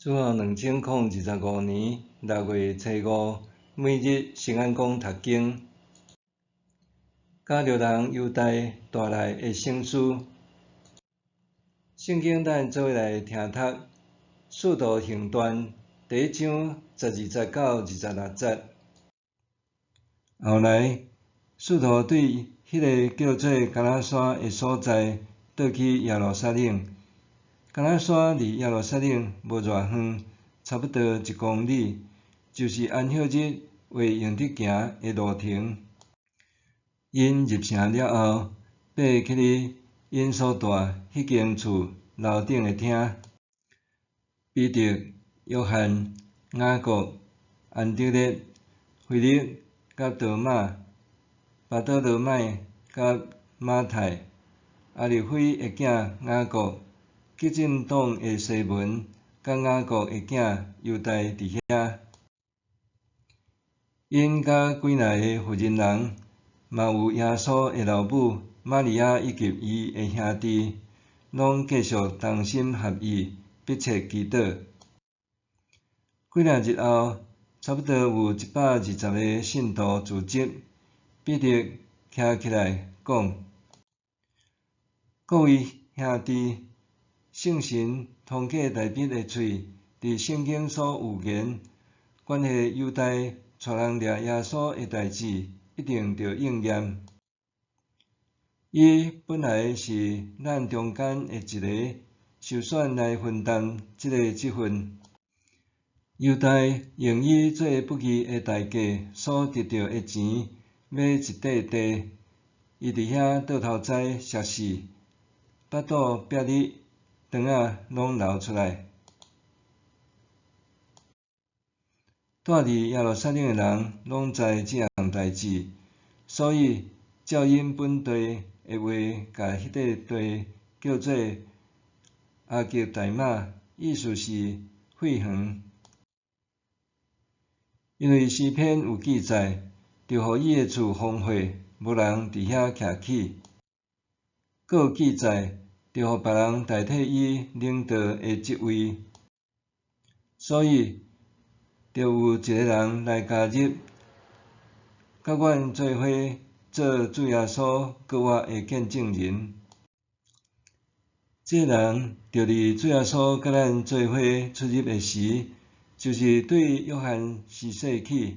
主後2025年6月初五，每日聖安講讀經。加略人猶大帶來的省思。聖經咱做伙來聽讀《使徒行傳》第一章12節到26節。後來，使徒對彼个叫做橄欖山的所在，倒去耶路撒冷。橄欖山離耶路撒冷無偌遠，差不多一公里，就是安息日會用得行的路程。𪜶入城了後，爬起去𪜶所蹛彼間厝樓頂的廳。彼得、約翰、雅各、安德烈、腓力佮多馬、巴多羅買佮馬太、亞利非的囝雅各、激進黨的西門佮雅各的囝猶大佇遐。𪜶佮幾若个婦人人，嘛有耶穌的老母瑪利亞以及伊的兄弟，攏繼續同心合意，迫切祈禱。幾若日後，差不多有120個信徒聚集，彼得徛起來講：各位兄弟，聖神通過大衛的喙，佇聖經所預言，關係猶大帶人掠耶穌的代誌，一定著應驗。伊本來是咱中間的一个，受選來分擔這个職分。猶大用伊做不義的代價所得著的錢，買一塊地，伊佇遐倒頭栽摔死，腹肚煏咧，腸仔攏流出來。住佇耶路撒冷的人攏知這項代誌，所以照𪜶本地的話，共彼塊地叫做亞革大瑪，意思是血園。因為詩篇有記載，著予伊的厝荒廢，無人佇遐徛起。閣有記載，著予別人代替伊領導的職位。所以，著有一个人來加入，佮阮做伙做主耶穌復活的見證人。這个人著佇主耶穌佮咱做伙出入的時，就是對約翰施洗起，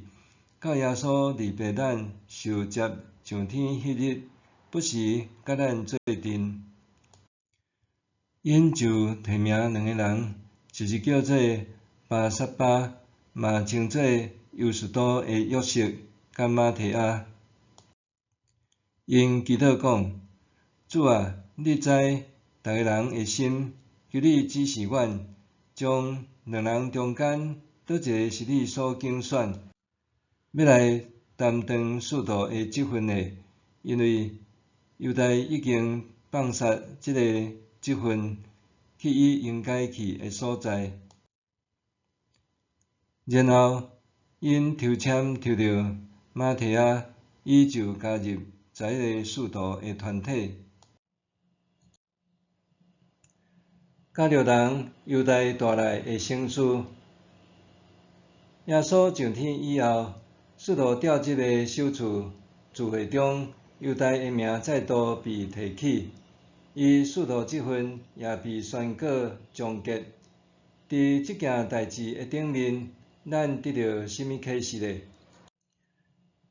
到耶穌離別咱受接上天彼日，不時佮咱做陣。𪜶就提名兩个人，一个叫做巴撒巴，嘛稱做猶斯都的約瑟，佮馬提亞。𪜶祈禱講：主啊，你知逐个人的心，求你指示阮，將兩人中間，佗一个是你所揀選，欲來擔當使徒的職分的，因為猶大已經放殺這个職分，去伊應該去的所在。然後，𪜶抽籤抽著馬提亞，伊就加入11个使徒的團體。加略人猶大帶來的省思。耶穌上天以後，使徒調集的首次聚會中，猶大的名再度被提起，伊使徒職分也被宣告終結。佇這件代誌的頂面，咱得著啥物啟示呢？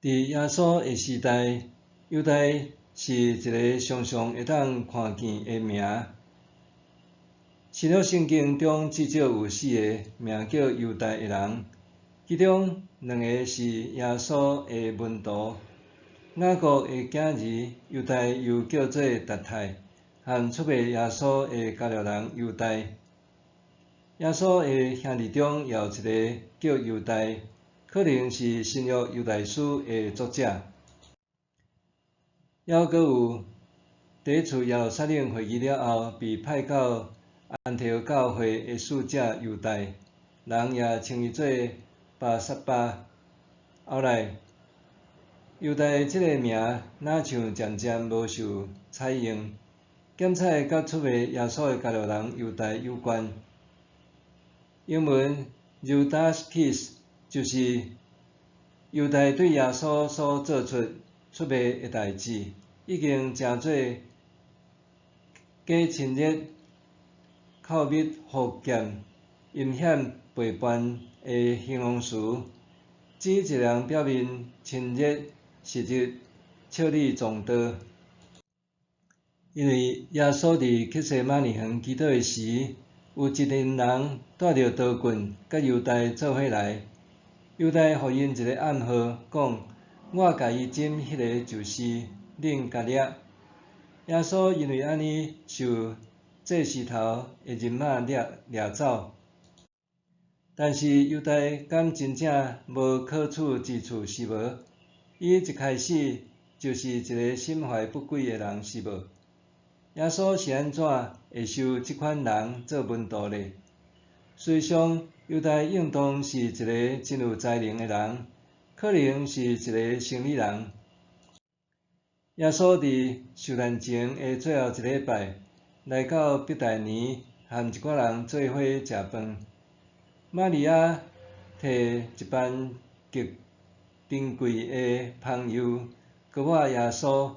佇耶穌的時代，猶大是一个常常會當看見的名。新約聖經中至少有四个名叫猶大的人，其中兩个是耶穌的門徒。雅各的囝兒猶大又叫做達太，和出賣耶穌的加略人猶大。耶穌的兄弟中也有一个叫猶大，可能是新約猶大書的作者。猶閣有第一次耶路撒冷會議了後，被派到安提阿教會的使者猶大，人也稱伊做巴撒巴。後來，猶大這个名若像漸漸無受採用，檢採佮出賣耶穌的加略人猶大有關。英文 Judas Kiss 就是猶大對耶穌所做出出賣的代誌，已經成做假親熱、口蜜腹劍、陰險背叛的形容詞，指一個人表面親熱，實質笑裡藏刀。因為耶穌佇客西馬尼園祈禱的時，有一群人帶著刀棍，佮猶大做伙來。猶大予𪜶一个暗號，講：我共伊親彼个就是，恁共掠。耶穌因為按呢受祭司頭的人馬掠掠走。但是猶大敢真正無可取之處是無？伊一開始就是一个心懷不軌的人是無？耶穌是按怎會收這款人做門徒呢？事實上，猶大應當是一个真有才能的人，可能是一个生理人。耶穌佇受難前的最後一禮拜，來到伯大尼，和一寡人做伙食飯。瑪利亞提一瓣極珍貴的香油，膏抹耶穌，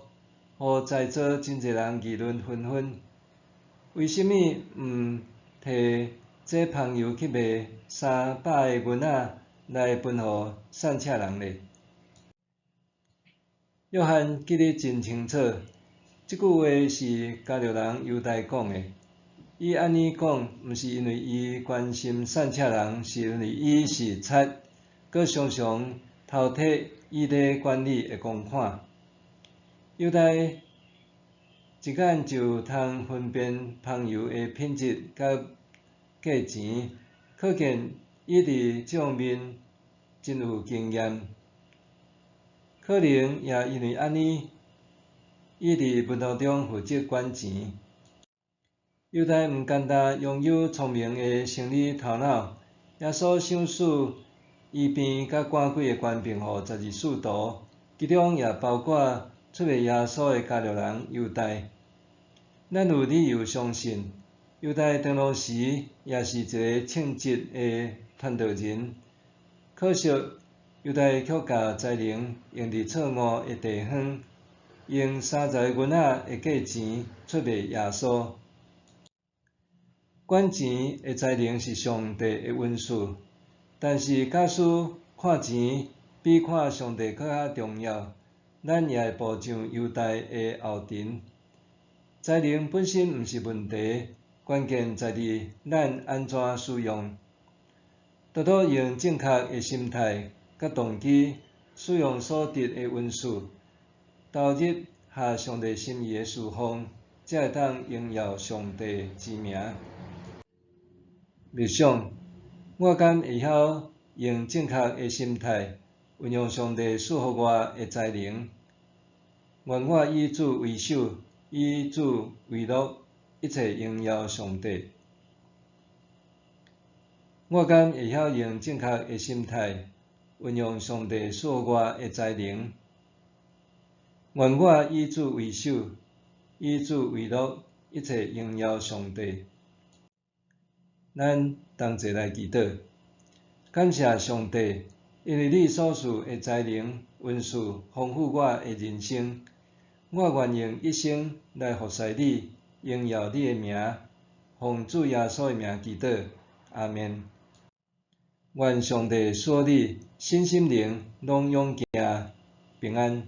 予在座真濟人議論紛紛。為啥物毋提這香油去賣300个銀仔來分予散赤人呢？約翰記得真清楚，這句話是加略人猶大講的。伊按呢講，毋是因為伊關心散赤人，是因為伊是賊，閣常常偷提伊咧管理的公款。猶大一眼就通分辨香油的品質佮價錢，可見伊佇這方面真有經驗。可能也因為按呢，伊佇門徒中負責管錢。猶大毋單單擁有聰明的生理頭腦，耶穌賞賜醫病佮趕鬼的權柄予12使徒，其中也包括出賣耶穌的加略人猶大。咱有理由相信，猶大當時也是一个稱職的傳道人。可惜，猶大卻共才能用佇錯誤的地方，用30個銀仔的價錢出賣耶穌。管錢的才能是上帝的恩賜，但是假使看錢比看上帝閣較重要，咱也會步上猶大的後塵。才能本身毋是問題，關鍵在佇咱按怎使用。拄拄用正確的心態佮動機使用所得的恩賜，投入合上帝心意的事奉，才會當榮耀上帝之名。默想，我敢會曉用正確的心態運用上帝賜予我的才能？願我以主為首，以主為樂，一切榮耀上帝。我敢會曉用正確的心態運用上帝賜予我的才能？願我以主為首，以主為樂，一切榮耀上帝。咱同齊來祈禱，感謝上帝，因為你所賜的才能、恩賜，豐富我的人生。我願用一生來服侍你，榮耀你的名。奉主耶穌的名祈禱，阿們。願上帝賜予你身心靈攏勇健平安。